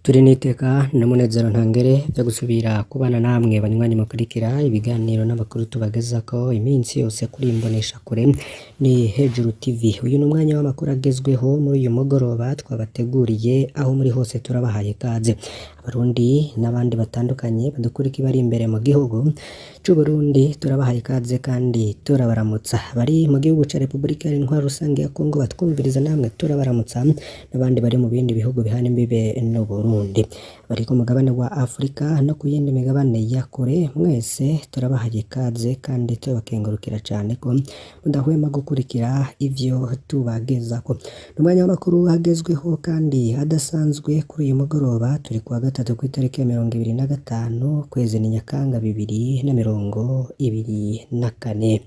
Turi n'iteka n'umunezero ntangere vyo gusubira kubana namwe banywanyi mukurikira ibiganiro n'amakuru tubagezako iminsi yose kuri imboneshakure ni Hejuru TV. Uyu ni umwanya w'amakuru agezweho muri uyu mugoroba twabateguriye, aho muri hose turabahaye ikaze. Abarundi n'abandi batandukanye badukurikira bari imbere mu gihugu c'Uburundi turabahaye ikaze kandi turabaramutsa. Bari mu gihugu ca Republika Intwaro Rusange ya Kongo batwumviriza namwe turabaramutsa, n'abandi bari mu bindi bihugu bihana imbibe n'Uburundi. Bari ku mugabane wa Afrika no ku yindi migabane ya kure, mwese turabahaye ikaze kandi tubakengurukira cane ko mudahwema gukurikira ivyo tubagezako. Ni umwanya w'amakuru agezweho kandi adasanzwe kuri uyu mugoroba, turi kuwa gatatu kw'itariki ya 25 ukwezi ni Nyakanga 2024.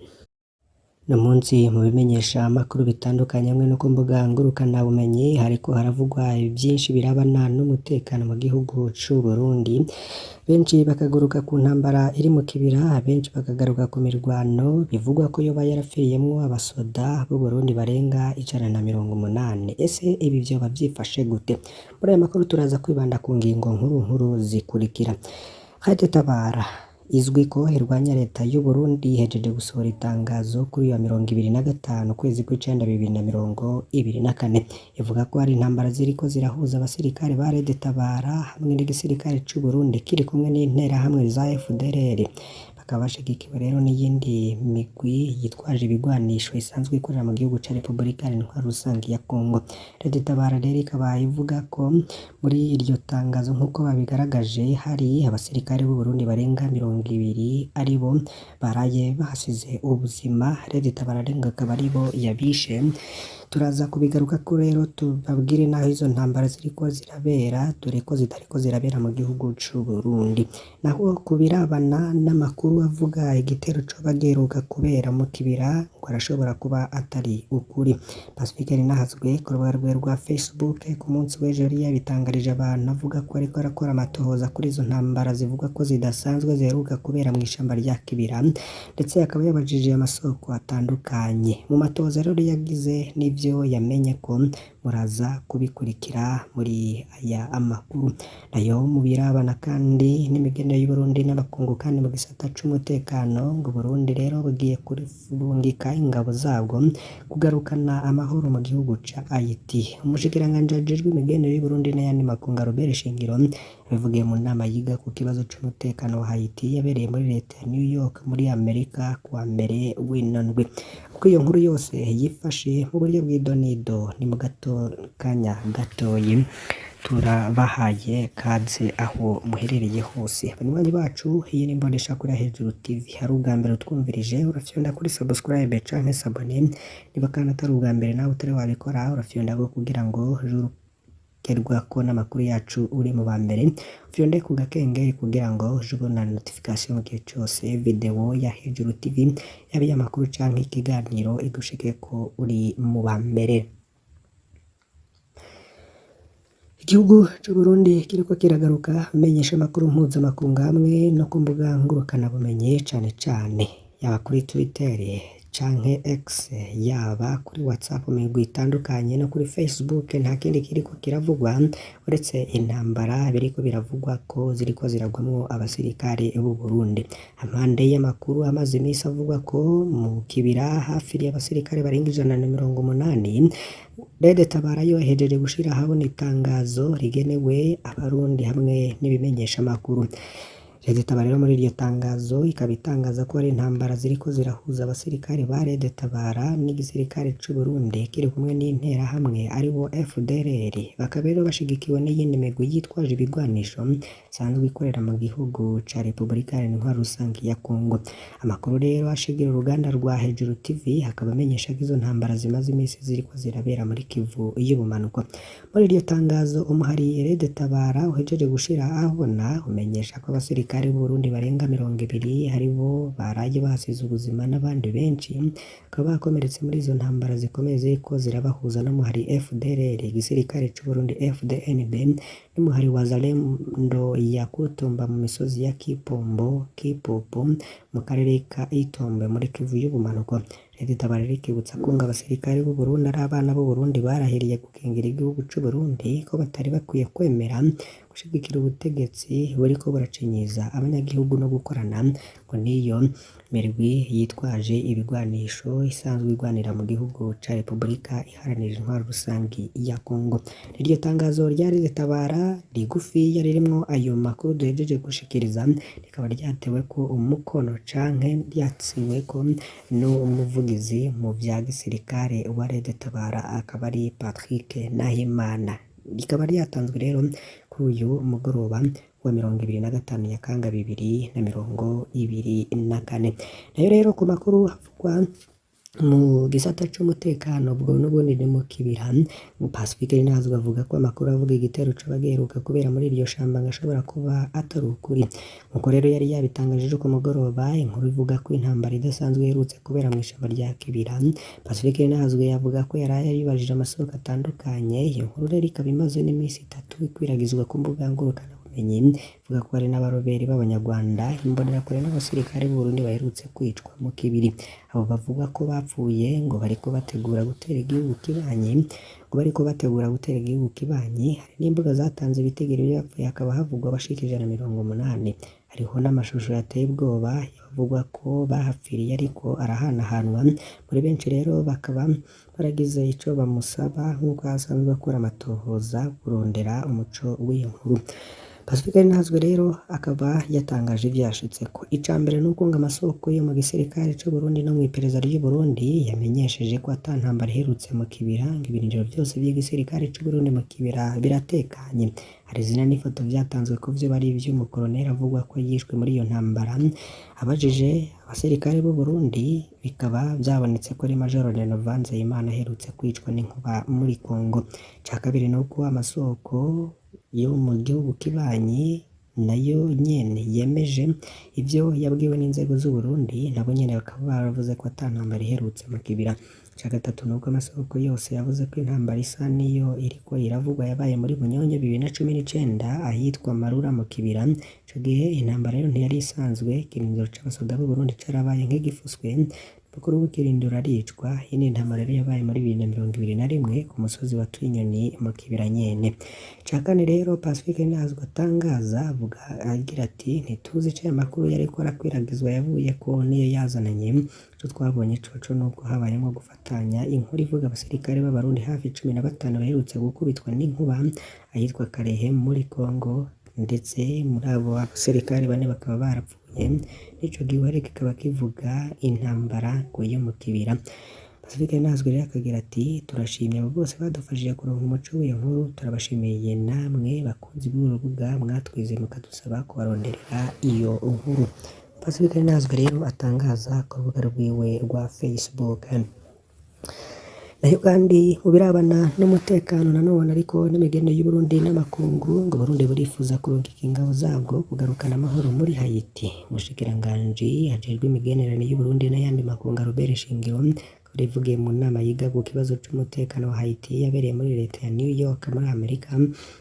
Uno munsi mu bimenyesha amakuru bitandukanye hamwe no ku mbuga ngurukanabumenyi hariko haravugwa vyinshi birabana n'umutekano mu gihugu c'Uburundi, benshi bakagaruka ku ntambara iri mu kibira, benshi bakagaruka ku mirwano bivugwa ko yoba yarapfiriyemwo abasoda b'Uburundi barenga 180. Ese ibi vyoba vyifashe gute? Muri aya makuru turaza kwibanda ku ngingo nkuru nkuru zikurikira. Radio Tabara izwi ko irwanya leta y'Uburundi ihejeje gusohora itangazo kuri uyu wa 25 ukwezi kw'icenda 2024, ivuga ko hari intambara ziriko zirahuza abasirikare ba Red Tabara hamwe n'igisirikare c'Uburundi kiri kumwe n'interahamwe za FDLR, bakaba bashigikiwe rero n'iyindi migwi yitwaje ibigwanisho isanzwe ikorera mu gihugu ca Republika Intwaro Rusange ya Kongo. Red Tabara rero ikaba ivuga ko muri iryo tangazo nk'uko babigaragaje hari abasirikare b'Uburundi barenga 20 aribo baraye bahasize ubuzima. Red Tabara rero akaba aribo yabishe. Turaza kubigarukako rero tubabwire n'aho izo ntambara ziriko zirabera, dore ko zitariko zirabera mu gihugu c'Uburundi. Naho ku birabana n'amakuru avuga igitero coba giheruka kubera mu kibira ngo arashobora kuba atari ukuri. Pacifique Ninahazwe ku rubuga rwiwe rwa Facebook ku munsi w'ejo yari yabitangarije abantu avuga ko ariko arakora amatohoza kuri izo ntambara zivugwa ko zidasanzwe ziheruka kubera mw'ishamba rya Kibira, ndetse akaba yabajije amasoko atandukanye. Mu matohoza rero yagize n'ivyo yamenye ko muraza kubikurikira muri aya amakuru. Nayo mu birabana kandi n'imigenderanire y'Uburundi n'abakungu kandi mu gisata c'umutekano ngo Uburundi rero bugiye kurungika ingabo zabwo kugarukana amahoro mu gihugu ca Haiti. Umushikiranganji ajejwe imigenderanire y'Uburundi n'ayandi makungu Albert Shingiro yabivugiye mu nama yiga ku kibazo c'umutekano wa Haiti yabereye muri leta ya New York muri Amerika kuwa mbere w'ino ndwi. Uko iyo nkuru yose yifashe mu buryo bw'idonido ni mu gato kanya gatoyi, turabahaye kaze aho muherereye hose. Banywanyi bacu, iyi ni imboneshakure ya Hejuru TV. Hari ubwa mbere utwumvirije urafyonda kuri subscribe canke s'abonner, niba kandi atari ubwa mbere nawe utari wabikora urafyonda kugira ngo ugerwako n'amakuru yacu uri mu ba mbere, ufyonde ku gakengeri kugira ngo uje ubona notification mu gihe cose video ya Hejuru TV yaba iy'amakuru canke ikiganiro igushikeko uri mu ba mbere. Igihugu c'Uburundi kiriko kiragaruka amenyesha amakuru mpuzamakungu hamwe no ku mbuga ngurukanabumenyi cane cane yaba kuri Twitter canke X, yaba kuri WhatsApp mu migwi itandukanye no kuri Facebook, nta kindi kiriko kiravugwa uretse intambara biriko biravugwa ko ziriko ziragwamwo abasirikare b'u Burundi. Hampande y'amakuru amaze imisi avugwa ko mu kibira hafi y'abasirikare barenga 180, Red Tabara yo ihejeje gushira ahabona itangazo rigenewe abarundi hamwe n'ibimenyesha amakuru. Red Tabara rero muri iryo tangazo ikaba itangaza ko hari intambara ziriko zirahuza abasirikare ba Red Tabara n'igisirikare c'Uburundi kiri kumwe n'interahamwe aribo FDLR, bakaba rero bashigikiwe n'iyindi migwi yitwaje ibigwanisho isanzwe ikorera mu gihugu ca Republika Iharanira Intwaro Rusange ya Kongo. Amakuru rero ashigira uruganda rwa Hejuru TV akaba amenyesha ko izo ntambara zimaze imisi ziriko zirabera muri Kivu y'ubumanuko. Muri iryo tangazo umuhari Red Tabara uhejeje gushira ahabona umenyesha ko abasirikare b'Uburundi barenga 20 aribo baraye bahasize ubuzima n'abandi benshi bakaba bakomeretse muri izo ntambara zikomeye ziriko zirabahuza n'umuhari FDLR, igisirikare c'Uburundi FDNB n'umuhari wa Zalendo ya Kutumba mu misozi ya Kipombo, Kipopo mu karere ka Itombe muri Kivu y'ubumanuko. Red Tabara rikibutsa ko ngo abasirikare b'Uburundi ari abana b'Uburundi barahiriye gukingira igihugu c'Uburundi ko batari bakwiye kwemera gushigikira ubutegetsi buriko buracinyiza abanyagihugu no gukorana ngo n'iyo mirwi yitwaje ibigwanisho isanzwe igwanira mu gihugu ca Republika Iharanira Intwaro Rusangi ya Kongo. Iryo tangazo ryari ritabara rigufi ririmwo ayo makuru duhejeje gushikiriza, rikaba ryateweko umukono canke ryasinyweko n'umuvugizi mu vya gisirikare wa Red Tabara, akaba ari Patrick Nahimana. Rikaba ryatanzwe rero kuri uyu mugoroba wa 25 Nyakanga 2024. Nayo rero ku makuru havugwa mu gisata c'umutekano ubwo n'ubundi ni mu Kibira, Pacifique Ninazo avuga ko amakuru avuga igitero coba giheruka kubera muri iryo shamba ngo ashobora kuba atari ukuri. Nkuko rero yari yabitangaje ejo ku mugoroba, inkuru ivuga ko intambara idasanzwe iherutse kubera mw'ishamba rya Kibira, Pacifique Ninazo yavuga ko yaraye yibajije amasoko atandukanye. Iyo nkuru rero ikaba imaze n'iminsi itatu ikwiragizwa ku mbuga ngurukanabumenyi, ivuga ko hari n'abaroberi b'Abanyarwanda, imbonerakure n'abasirikare b'Uburundi baherutse kwicwa mu Kibiri. Abo bavuga ko bapfuye ngo bariko bategura gutera igihugu kibanyi, ngo bariko bategura gutera igihugu kibanyi. Hari n'imbuga zatanze ibitigiri vy'abapfuye, hakaba havugwa abashika 180. Hariho n'amashusho yateye ubwoba y'abavugwa ko bahapfiriye ariko arahanahanwa. Muri benshi rero bakaba baragize ico bamusaba nk'uko asanzwe akora amatohoza kurondera umuco w'iyo nkuru. Pacifique Nahazwe rero akaba yatangaje ivyo yashitseko. Ica mbere nuko ngo amasoko yo mu gisirikare c'Uburundi no mw'iperereza ry'Uburundi yamenyesheje ko ata ntambara iherutse mu Kibira, ngo ibirindiro vyose vy'igisirikare c'Uburundi mu Kibira biratekanye. Hari izina n'ifoto vyatanzwe ko vyoba ari ivy'umukoloneli avugwa ko yishwe muri iyo ntambara. Abajije abasirikare b'Uburundi bikaba vyabonetse ko ari Major Renovant Nzeyimana aherutse kwicwa n'inkuba muri Kongo. Ica kabiri nuko amasoko yo mu gihugu kibanyi nayo nyene yemeje ivyo yabwiwe n'inzego z'Uburundi, nabo nyene bakaba baravuze ko ata ntambara iherutse mu Kibira. Ica gatatu nuko amasoko yose yavuze ko intambara isa niyo iriko iravugwa yabaye muri Munyonyo 2019 ahitwa Marura mu Kibira. Ico gihe intambara rero ntiyari isanzwe, ikirindiro c'abasoda b'Uburundi carabaye nk'igifuswe, umukuru w'ikirindiro aricwa. Iyi ni intambara rero yabaye muri 2021 ku musozi wa Twinyoni mu Kibira nyene. Ica kane rero Pacifique Nahazwe atangaza avuga agira ati ntituzi ico aya makuru yariko arakwiragizwa yavuyeko niyo yazananye. Ico twabonye coco nuko habayemwo gufatanya inkuru ivuga abasirikare b'Abarundi hafi 15 baherutse gukubitwa n'inkuba ahitwa Karehe muri Kongo, ndetse muri abo basirikare bane bakaba barapfuye. N'ico gihuha kikaba kivuga intambara ngo yo mu Kibira. Pacifique Nahazwe rero akagira ati turashimye abo bose badufashije kuronka umuco w'iyo nkuru, turabashimiye namwe bakunzi b'uru rubuga mwatwizeye mukadusaba kubaronderera iyo nkuru. Pacifique Nahazwe rero atangaza ku rubuga rwiwe rwa Facebook. Nayo kandi mu birabana n'umutekano nanone ariko n'imigenderanire y'Uburundi n'amakungu, ngo Uburundi burifuza kurungika ingabo zabwo kugarukana amahoro muri Haiti. Umushikiranganji ajejwe imigenderanire y'Uburundi n'ayandi makungu Albert Shingiro yarivugiye mu nama yiga ku kibazo c'umutekano wa Haiti yabereye muri leta ya New York muri Amerika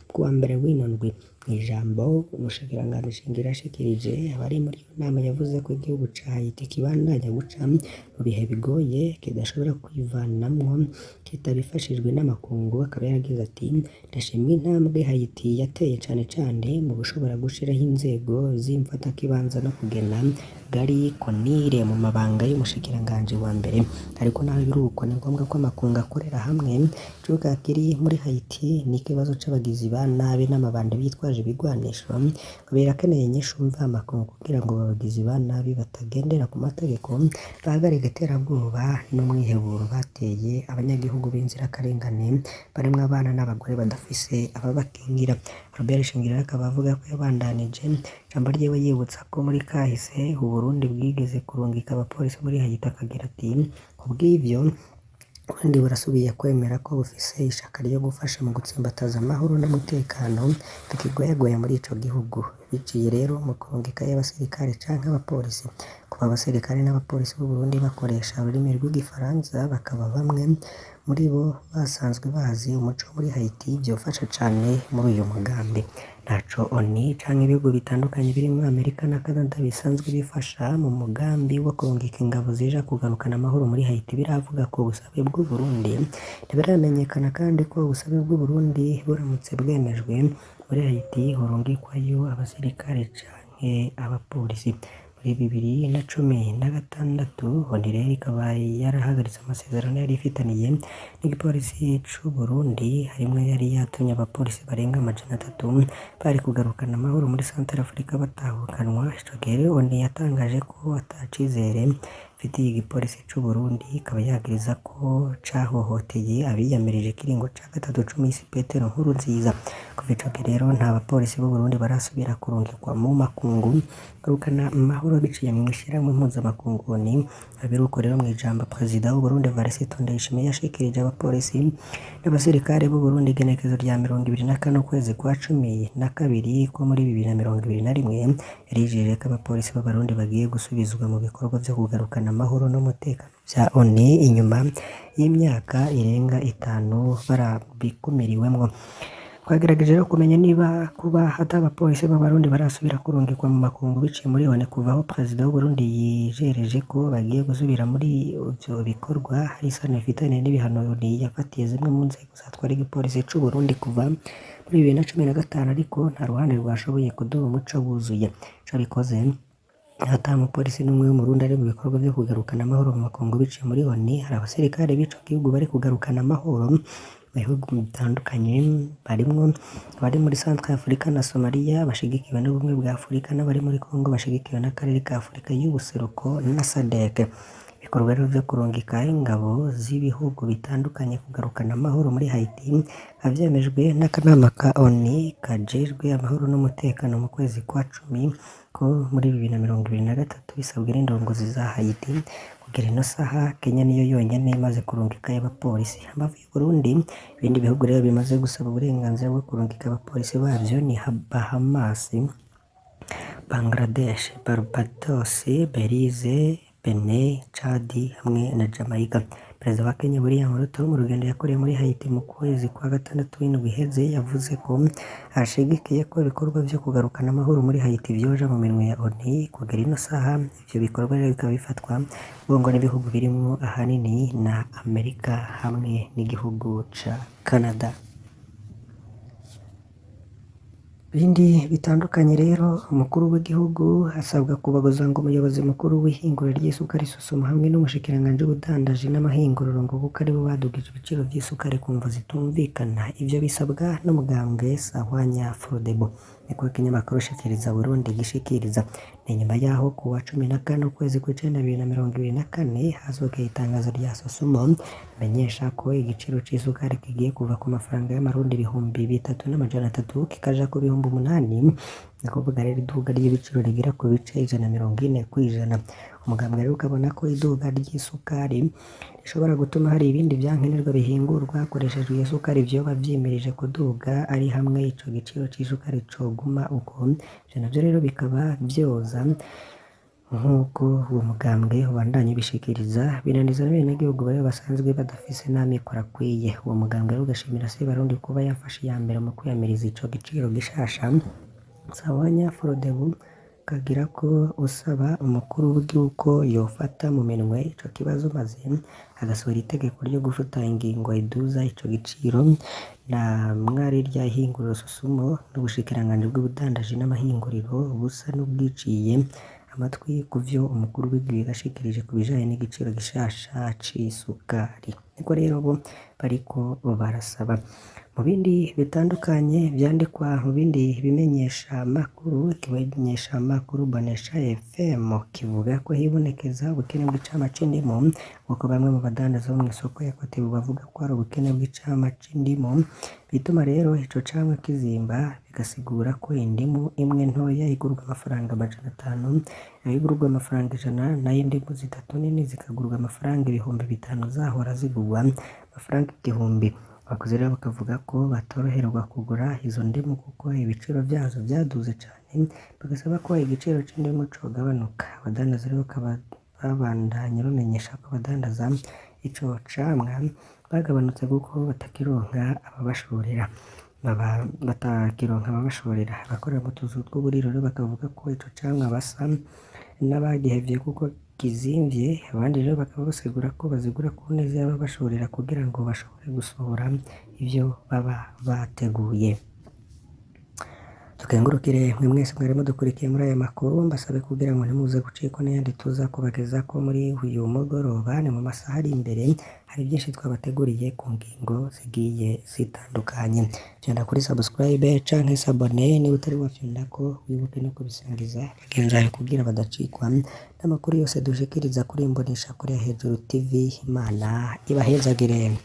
kuwa mbere w'ino ndwi. Mw'ijambo umushikiranganji Shingiro yashikirije abari muri iyo nama yavuze ko igihugu ca Haiti kibandanya guca mu bihe bigoye kidashobora kwivanamwo kitabifashijwe n'amakungu. Akaba yaragize ati ndashimwa intambwe Haiti yateye cane cane mu gushobora gushiraho inzego z'imfatakibanza no kugena Gary Conille mu mabanga y'umushikiranganji wa mbere. Ariko naho biruko ni ngombwa ko amakungu akorera hamwe. Icuka kiri muri Haiti ni ikibazo c'abagizi ba nabi n'amabandi bitwaje ibigwanisho, ngo birakeneye inyishu mvamakungu kugira ngo abagizi ba nabi batagendera ku mategeko bahagarike iterabwoba n'umwiheburo bateye abanyagihugu b'inzirakarengane barimwo abana n'abagore badafise ababakingira. Robert Shingiro akaba avuga ko yabandanije ijambo ryiwe yibutsa ko muri kahise Uburundi bwigeze kurungika abapolisi muri Haiti, akagira ati kubw'ivyo Uburundi burasubiye kwemera ko bufise ishaka ryo gufasha mu gutsimbataza amahoro n'umutekano bikigoyagoya muri ico gihugu, biciye rero mu kurungikayo abasirikare canke abapolisi. Kuba abasirikare n'abapolisi b'Uburundi bakoresha ururimi rw'igifaransa bakaba bamwe muri bo basanzwe bazi umuco wo muri Haiti vyofasha cane muri uyu mugambi. Ntaco ONU canke ibihugu bitandukanye birimwo Amerika na Canada bisanzwe bifasha mu mugambi wo kurungika ingabo zija kugarukana amahoro muri Haiti biravuga ku busabe bw'Uburundi. Ntibiramenyekana kandi ko ubusabe bw'Uburundi buramutse bwemejwe Muri Haiti horungikwayo abasirikare canke abapolisi. Muri 2016 ONU rero ikaba yarahagaritse amasezerano yari ifitaniye n'igipolisi c'u Burundi, harimwo yari yatumye abapolisi barenga 300 bari kugarukana amahoro muri Central Africa batahukanwa. Ico gihe rero ONU yatangaje ko ata cizere ifitiye igipolisi c'u Burundi, ikaba yagiriza ko cahohoteye abiyamirije ikiringo ca gatatu c'umisi Petero Nkurunziza. Kuva ico gihe rero nta bapolisi b'u Burundi barasubira kurungikwa mu makungu kugarukana amahoro biciye mw'ishirahamwe mpuzamakungu ONU. Biruko rero mw'ijambo Perezida w'u Burundi Evariste Ndayishimiye yashikirije abapolisi n'abasirikare b'u Burundi igenekerezo rya 24 ukwezi kwa 12 ko muri 2021, yarijeje ko abapolisi b'Abarundi bagiye gusubizwa mu bikorwa vyo kugarukana amahoro n'umutekano vya ONU inyuma y'imyaka irenga 5 barabikumiriwemwo. Twagerageje rero kumenya niba kuba ata abapolisi b'Abarundi barasubira kurungikwa mu makungu biciye muri ONU kuva aho Perezida w'u Burundi yijereje ko bagiye gusubira muri ivyo bikorwa hari isano bifitaniye n'ibihano ONU yafatiye zimwe mu nzego zatwara igipolisi c'u Burundi kuva muri 2015, ariko nta ruhande rwashoboye kuduha umuco wuzuye. Ico bikoze, ata mupolisi n'umwe w'Umurundi ari mu bikorwa vyo kugarukana amahoro mu makungu biciye muri ONU. Hari abasirikare b'ico gihugu bari kugarukana amahoro mu bihugu bitandukanye, barimwo abari muri Central Africa na Somalia bashigikiwe n'Ubumwe bwa Afrika, n'abari muri Congo bashigikiwe n'akarere ka Afrika y'ubuseruko na SADC. Ibikorwa rero vyo kurungika ingabo z'ibihugu bitandukanye kugarukana amahoro muri Haiti bikaba vyemejwe n'akanama ka ONU kajejwe amahoro n'umutekano mu kwezi kwa cumi ko muri 2023, bisabwe n'indongozi za Haiti. Kugera ino saha, Kenya niyo yonyene imaze kurungikayo abapolisi. Hambavu y'u Burundi, ibindi bihugu rero bimaze gusaba uburenganzira bwo kurungika abapolisi bavyo ni Bahamas, Bangladesh, Barbados, Belize, Benin, Chad hamwe na Jamaica. Perezida wa Kenya William Ruto, mu rugendo yakoreye muri Haiti mu kwezi kwa gatandatu w'indwi iheze, yavuze ko ashigikiye ko ibikorwa vyo kugarukana amahoro muri Haiti vyoja mu minwe ya ONU. Kugera ino saha, ivyo bikorwa rero bikaba bifatwa bongo n'ibihugu birimwo ahanini na Amerika hamwe n'igihugu ca Canada. Bindi bitandukanye rero, umukuru w'igihugu asabwa kubaguza ngo umuyobozi mukuru w'ihinguriro ry'isukari Sosumo hamwe n'umushikiranganji w'ubudandaji n'amahinguriro ngo kuko aribo badugije ibiciro vy'isukari ku mvo zitumvikana. Ivyo bisabwa n'umugambwe Sahwanya Frodebu, niko ikinyamakuru Shikiriza Burundi gishikiriza. Ni nyuma yaho ku wa 14 ukwezi kw'icenda 2024 hasohokeye itangazo rya Sosumo rimenyesha ko igiciro c'isukari kigiye kuva ku mafaranga y'amarundi 3,300 kikaja ku 8,000, ni kuvuga rero iduga ry'ibiciro rigera ku bice 140%. Umugambwe rero ukabona ko iduga ry'isukari rishobora gutuma hari ibindi vyankenerwa bihingurwa hakoreshejwe iyo sukari vyoba vyimirije kuduga ari hamwe ico giciro c'isukari coguma uko. Ivyo navyo rero bikaba vyoza nk'uko uwo mugambwe ubandanya ubishikiriza, binaniza n'abenegihugu bari basanzwe badafise n'amikoro akwiye. Uwo mugambwe rero ugashimira Sebarundi kuba yafashe iya mbere mu kwiyamiriza ico giciro gishasha. Sahwanya Frodebu kagira ko usaba umukuru w'igihugu ko yofata mu minwe ico kibazo maze agasohora itegeko ryo gufuta ingingo iduza ico giciro na mwari rya hinguriro Sosumo n'ubushikiranganji bw'ubudandaji n'amahinguriro busa n'ubwiciye amatwi kuvyo umukuru w'igihugu yashikirije ku bijanye n'igiciro gishasha c'isukari. Niko rero bo bariko barasaba. Mu bindi bitandukanye vyandikwa mu bindi bimenyesha makuru, ikimenyesha makuru Bonesha FM kivuga ko hibonekeza ubukene bw'icama c'indimu, kuko bamwe mu badandaza bo mw'isoko ya Kotebu bavuga ko hari ubukene bw'icama c'indimu, bituma rero ico camwa kizimba, bigasigura ko indimu imwe ntoya igurwa amafaranga 500, igurwa amafaranga 100, nayo indimu zitatu nini zikagurwa amafaranga 5,000 zahora zigurwa amafaranga 1,000. Abaguzi rero bakavuga ko batoroherwa kugura izo ndimu kuko ibiciro vyazo vyaduze cane, bagasaba ko igiciro c'indimu cogabanuka. Abadandaza rero bakaba babandanya bamenyesha ko abadandaza ico camwa bagabanutse kuko batakironka ababashorera. Batakironka ababashorera. Abakorera mu tuzu tw'uburiro rero bakavuga ko ico camwa basa n'abagihevye kuko kizimvye, abandi rero bakaba basigura ko bazigura ku neza y'ababashorera kugira ngo bashobore gusohora ivyo baba bateguye. Dukengurukire mwe mwese mwari mudukurikiye muri aya makuru, mbasabe kugira ngo ntimuze gucikwa n'ayandi tuza kubagezako muri uyu mugoroba, ni mu masaha ari imbere, hari byinshi twabateguriye ku ngingo zigiye zitandukanye. Genda kuri subscribe canke s'abonner niba utari wafyondako, wibuke no kubisangiza bagenzi bawe kugira badacikwa n'amakuru yose dushikiriza kuri Imboneshakure ya Hejuru TV. Imana ibahezagire.